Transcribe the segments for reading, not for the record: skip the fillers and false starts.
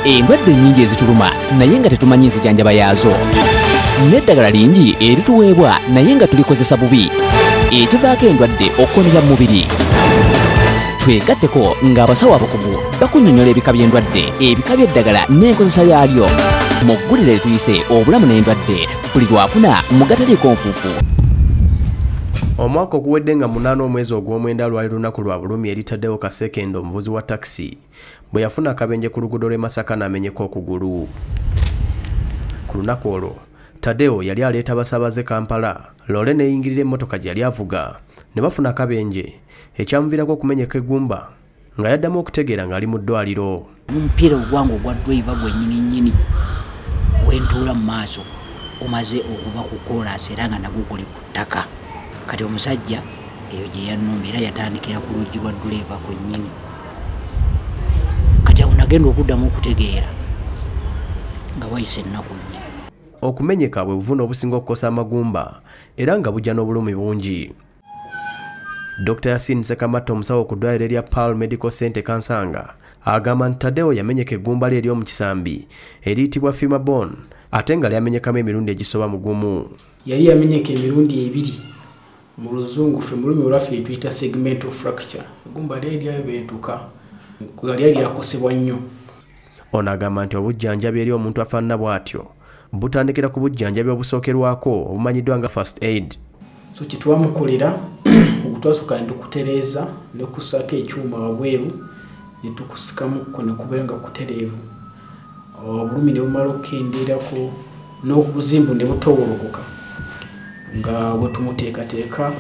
Endwadde nnyingi ezituluma naye nga tetumanyi nzijanjaba yaazo. N'eddagala lingi erituweebwa naye nga tulikozesa bubi, ekivaako endwadde okukonera mu mubiri. Twegatteko ng'abasawo abakugu bakunnyonnyola ebika by'endwadde, ebika by'eddagala n'enkozesa yaalyo. Mu ggulire lyetuyise Obulamu n'Endwadde, buli Lwakuna mu Gataliiko Nfuufu. Omwaka oguwedde nga 8 omwezi ogw'omwenda lwali lunaku lwa bulumi eri Tadeo Kasekende, omuvuzi wa takisi, bwe yafuna akabenje ku luguudo lw'e Masaka n'amenyeka okugulu. Ku lunaku olwo Tadeo yali aleeta abasaabaze Kampala, loole n'eyingirira emmotoka gye yali avuga ne bafuna akabenje ekyamuviirako okumenyeka eggumba, nga yaddamu okutegeera ng'ali mu ddwaliro. N'omupiira ogwange ogwa driver gwennyini nnyini wentuula mu maaso gumaze okuva ku koolaasi era nga nagwo guli ku ttaka. Kati omusajja eyo gye yannumba era yatandikira ku luggi lwa dduleeva kwennyini. Kati awo nagenda okuddamu okutegeera nga wayise ennaku 4. Okumenyeka bwe buvune obusinga okukosa amagumba era nga bujja n'obulumi bungi. Dr. Yasin Ssekamatta, omusawo ku ddwaliro erya Pearl Medical Center Kansanga, agamba nti Tadeo yamenyeka eggumba lye ery'omu kisambi eriyitibwa femur bone, ate nga lyamenyekamu emirundi egisoba mu gumu. Yali yamenyeka emirundi 2, mu luzungu ffe mu lulimi olwaffe tuyita segmental fracture. Eggumba lyali lyabentuka, nga lyali lyakosebwa nnyo. Ono agamba nti obujjanjabi eri omuntu afaanana bw'atyo butandikira ku bujjanjabi obusookerwako obumanyiddwa nga first aid. So kyetwamukolera, twasooka ne tukutereeza ne kussaako ekyuma wabweru ne tukusikamuko ne kubeera nga kutereevu. Obulumi ne bumala okukendeerako n'obuzimbu ne butowolokoka, nga bwe tumuteekateeka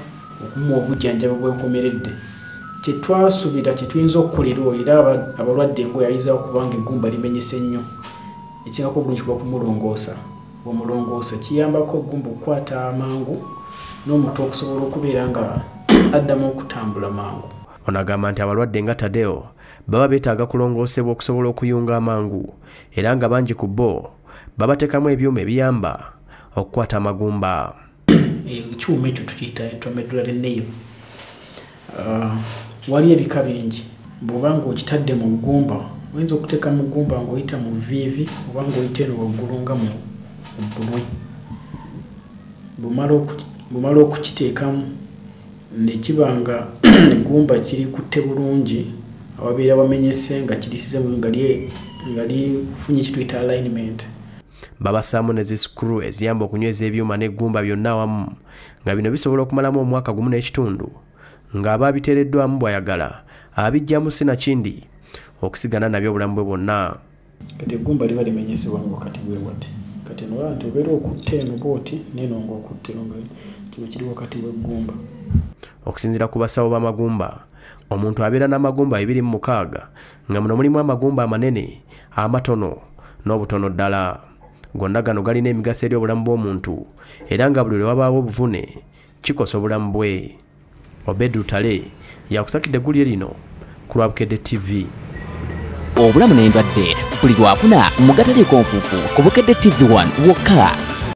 okumuwa obujjanjabi bw'enkomeredde. Kyetwasuubira kye tuyinza okukolera oyo, era abalwadde ng'oyo ayinza okuba nga eggumba limenyese nnyo, ekisingako obulungi kuba kumulongoosa. Bw'omulongoosa kiyambako eggumba okukwata amangu n'omuntu okusobola okubeera nga addamu okutambula mangu. Ono agamba nti abalwadde nga Tadeo baba beetaaga kulongoosebwa okusobola okuyunga amangu, era nga bangi ku bo babateekamu ebyuma ebiyamba okukwata amagumba. Ekyuma ekyo tukiyita intramedullary nail. Wali ebika bingi. Bw'oba ng'okitadde mu ggumba, oyinza okuteeka mu ggumba ng'oyita mu vviivi oba ng'oyita eno waggulu nga mu bbulwe. Bw'omala okukiteekamu ne kiba nga eggumba kiri kutte bulungi, awabeera wamenyese nga kirisize nga lifunye kye tuyita alignment. Babassaamu ne zi screw eziyamba okunyweza ebyuma n'eggumba byonna awamu, nga bino bisobola okumalamu omwaka 1.5 ng'aba abiteereddwamu bw'ayagala abiggyamu sinakindi okusigana nabyo obulamu bwe bwonna. Kati eggumba liba limenyesebwa nga wakati bwe wati. Kati eno olaba nti obeera okutte eno bw'oti n'eno ng'okutte eno, nga kino kiri wakati w'eggumba. Okusinziira ku basawo b'amagumba, omuntu abeera n'amagumba 26, nga muno mulimu amagumba amanene, amatono n'obutono ddala. Gonna gano galina emigaso eri obulamu bw'omuntu, era nga buli lwe wabaawo obuvune kikosa obulamu bwe. Obed Lutale yakusakidde eggulire lino ku lwa Bukedde TV. Obulamu n'Endwadde buli Lwakuna mu Gataliiko Nfuufu ku Bukedde TV 1 wokka.